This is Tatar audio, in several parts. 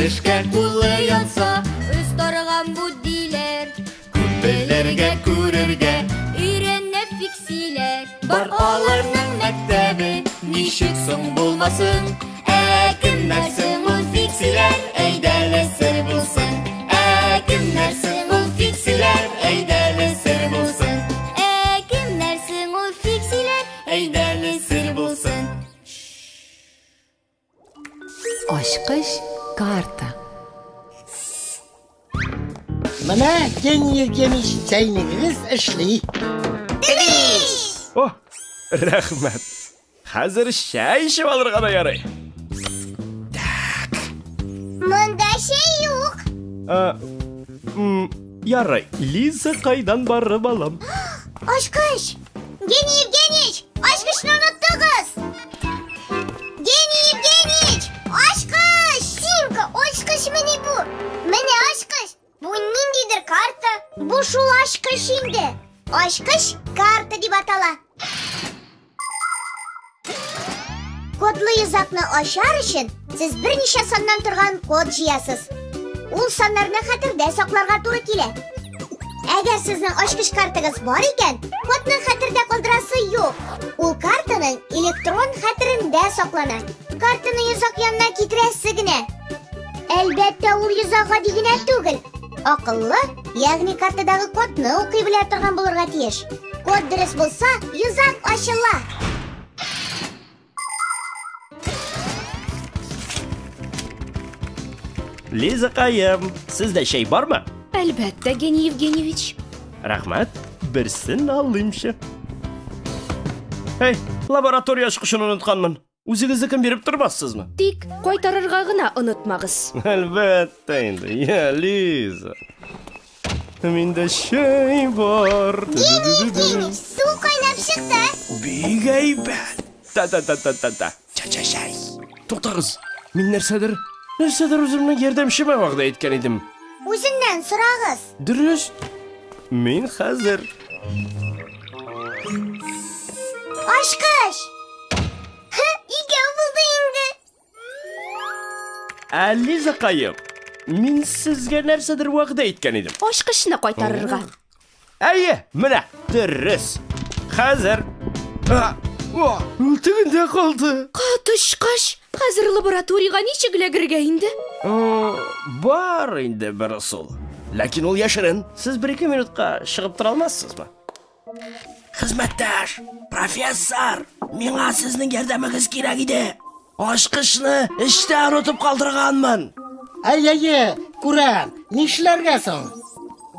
эшкә кулы янса, Остарган бу диләр. Күп белергә, күрергә Өйрәнә фиксиләр. Бар аларның мәктәбе, ничек соң булмасын? Ә кемнәр соң ул фиксиләр? Әйдәле сер булсын. Ә кемнәр соң ул фиксиләр? Әйдәле сер булсын. Ә кемнәр соң ул фиксиләр? Әйдәле сер булсын. Ачкыч карта. Менә Гений Евгеньевич, чәйнегегез эшли. О, рәхмәт. Хәзер чәй эчеп алырга да ярый. Монда чәй юк. Ә, ярый, Лиза кайдан барып алам? Ачкыч! Гений Евгеньевич, ачкычны оныттыгыз! Гений Евгеньевич, ачкыч! Симка, ачкыч мени бу? Менә ачкыч. Бу ниндидер карта. Бу шул ачкыч инде. Ачкыч карта дип атала. Кодлы йозакны ачар өчен сез берничә саннан торган код җыясыз. Ул саннарны хәтердә сакларга туры килә. Әгәр сезнең ачкыч картагыз бар икән, кодны хәтердә калдырасы юк. Ул картаның электрон хәтерендә саклана. Картаны йозак янына китерәсе генә. Әлбәттә, ул йозак гади генә түгел. Акыллы, ягъни картадагы кодны укый белә торган булырга тиеш. Код дөрес булса, йозак ачыла. Лиза каем, сездә чәй бармы? Әлбәттә, Гений Евгеньевич. Рәхмәт, берсен алыймчы. Эй, лаборатория ачкычын онытканмын. Үзегезнекен биреп тормассызмы? Тик кайтарырга гына онытмагыз. Әлбәттә инде, я, Лиза. Миндә чәй бар. Гений Евгеньевич, су кайнап чыкты. Бик әйбәт. Та-та-та-та-та-та. Ча-ча-чай. Туктагыз. Мин нәрсәдер, нәрсәдер үземнең ярдәмчемә вәгъдә иткән идем. Үзеннән сорагыз. Дөрес. Мин хәзер. Ачкыч! Һы, икәү булды инде. Ә, Лиза каем, мин сезгә нәрсәдер вәгъдә иткән идем. Ачкычны кайтарырга. Әйе, менә, дөрес. Хәзер. А, о, ул тегендә калды. Коточкыч! Хәзер лабораториягә ничек эләгергә инде? Бар инде бер ысул. Ләкин ул яшерен. Сез бер-ике минутка чыгып тора алмассызмы? Хезмәттәш, профессор, миңа сезнең ярдәмегез кирәк иде. Ачкычны эштә онытып калдырганмын. Әй, әйе, күрәм. Нишләргә соң?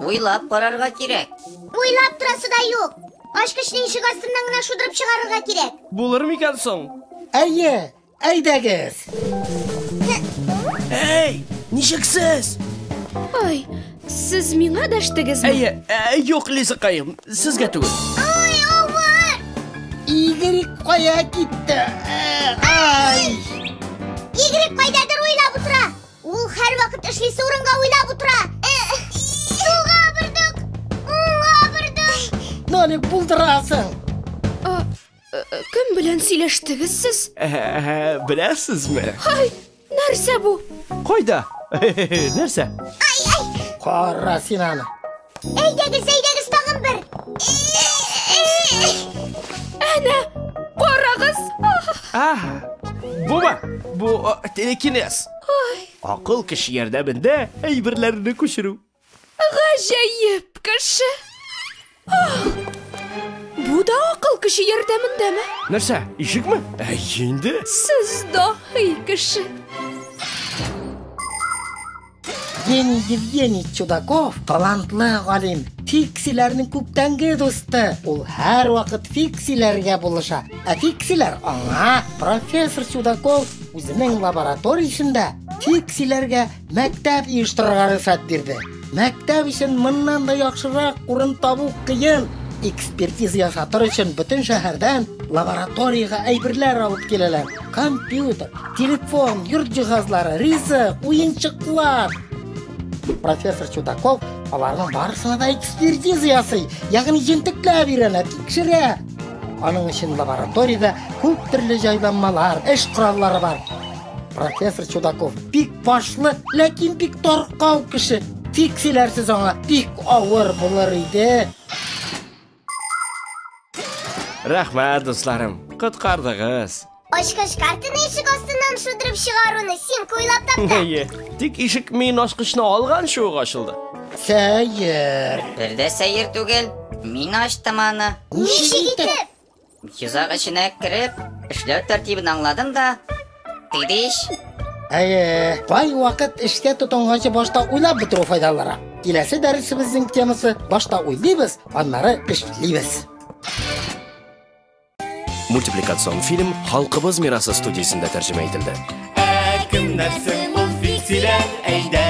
Уйлап карарга кирәк. Уйлап торасы да юк. Ачкычны ишек астыннан гына шудырып чыгарырга кирәк. Булыр микән соң? Әйе, әйдәгез. Эй, ничек сез? Ай, сез миңа дәштегезме? Әйе, юк, Лизакаем, сезгә түгел. Ай, авыр! Игорь кая китте? Ай! Игорь кайдадыр уйлап утыра. Ул һәрвакыт эшлисе урынга уйлап утыра. Сулга бордык, уңга бордык. Нолик, булдырасың. Кем белән сөйләштегез сез? Беләсезме? Ай, нәрсә бу? Кайда? Нәрсә? Ай, ай! Кара син аны. Әйдәгез, әйдәгез, тагын бер. Әнә, карагыз. Аһ, бу ма? Бу телекинез. Акыл кеше ярдәмендә әйберләрне күчерү. Гаҗәеп кеше. Бу да акыл кеше ярдәмендәме? Нәрсә, ишекме? Әй, инде. Сез даһи кеше. Гений Евгений Чудаков талантлы галим, фиксиләрнең күптәнге дусты. Ул һәрвакыт фиксиләргә булыша. Ә фиксиләр аңа. Профессор Чудаков үзенең лабораториясендә фиксиләргә мәктәп оештырырга рөхсәт бирде. Мәктәп өчен моннан да яхшырак урын табу кыен. Экспертиза ясатыр өчен бөтен шәһәрдән лабораториягә әйберләр алып киләләр. Компьютер, телефон, йорт җиһазлары, ризык, уенчыклар. Профессор Чудаков аларның барысына да экспертиза ясый, ягъни җентекләп өйрәнә, тикшерә. Аның өчен лабораториядә күп төрле җайланмалар, эш кораллары бар. Профессор Чудаков бик башлы, ләкин бик таркау кеше. Фиксиләрсез аңа бик авыр булыр иде. Рәхмәт, дусларым, коткардыгыз. Ачкыч картаны ишек астыннан шудырып чыгаруны син уйлап таптың. Әйе. Тик ишек мин ачкычны алганчы ук ачылды. Сәер. Бер дә сәер түгел. Мин ачтым аны. Ничек итеп? Йозак эченә кереп, эшләү тәртибен аңладым да, тидиш. Әйе, кайвакыт эшкә тотынганчы башта уйлап бетерү файдалырак. Киләсе дәресебезнең темасы башта уйлыйбыз, аннары эшлибез. Мультипликацион фильм Халкыбыз мирасы студиясендә тәрҗемә ителде. Ә кемнәр соң ул фиксиләр? Әйдә